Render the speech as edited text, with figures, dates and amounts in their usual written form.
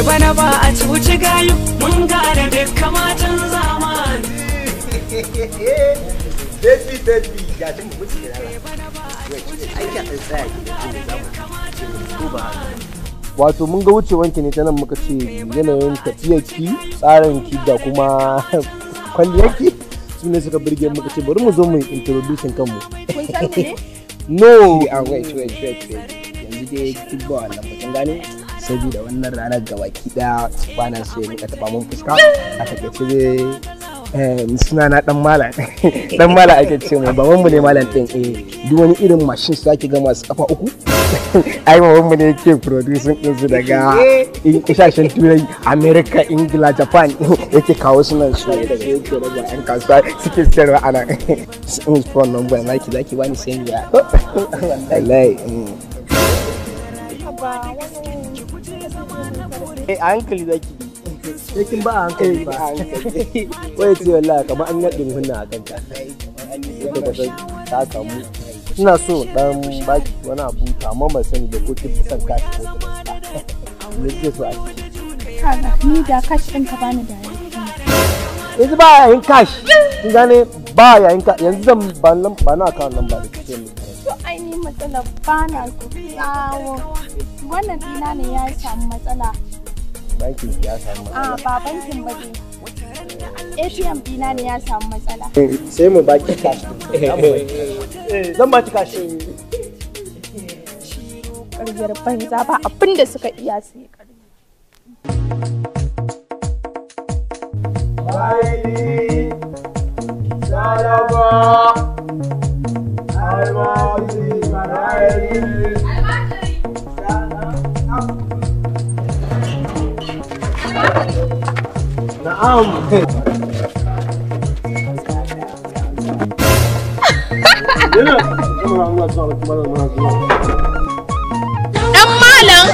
Bana ba a cuci gayu, mun gane dukkan matan zamani. Baby, baby, ya ci mu wuce da rana. Ai, ka tsaya ki da zamu. Ko ba haka. Wato mun ga wucewanki ne ta nan muka ce yanayin tafiyarki, tsarinki da kuma kwalliyarki su ne suka birge muka ce bari mu zo mu introducing kanmu. Kun san ni ne? No. Ah, wait, wait, wait, wait. Yanzu dai duk ba wannan batun gane saboda wannan ranar gabaki daya ba na so ya nika taba mun fuska. A takaice dai suna na dan malam, dan malam ake ce mu, baban mu ne malam din. Duk wani irin mashin zaki ga masu kafa uku, ai baban mu ne yake producing din su daga kasashen Turai, America, Ingila, Japan, yake kawo su nan, su yake daga yan kasuwa suke sayarwa ana in phone number naki zaki bani sai ya wallahi. A hankali zaki, sai kin ba a hankali ba. Wai ce wallahi kamar an yaɗin hunna a kanta ita ka san ta samu. Ina so dan baki wani abu, amma ban sani da ko kin fi son cash ko transfer. Me kike so a ciki? Kaga, ni da cash ɗin ka bani da yanzu ba yayin cash, kin gane, ba yayin cash yanzu. Zan ba nan ba na account number da kike mu. To ai ni matsala ba na so. Awo. Wannan ɗina ne ya samu matsala. Bankin ya samu A matsala? Ba bankin ba ne. ATM ɗina ne ya samu matsala. Sai mu baki cash din. Zan baki cash. Ƙaryar banza, ba abin da suka iya su yi ƙarya. Bayi, Salama, Almajiri, Marayi. Na'am. Yana, Dan malam.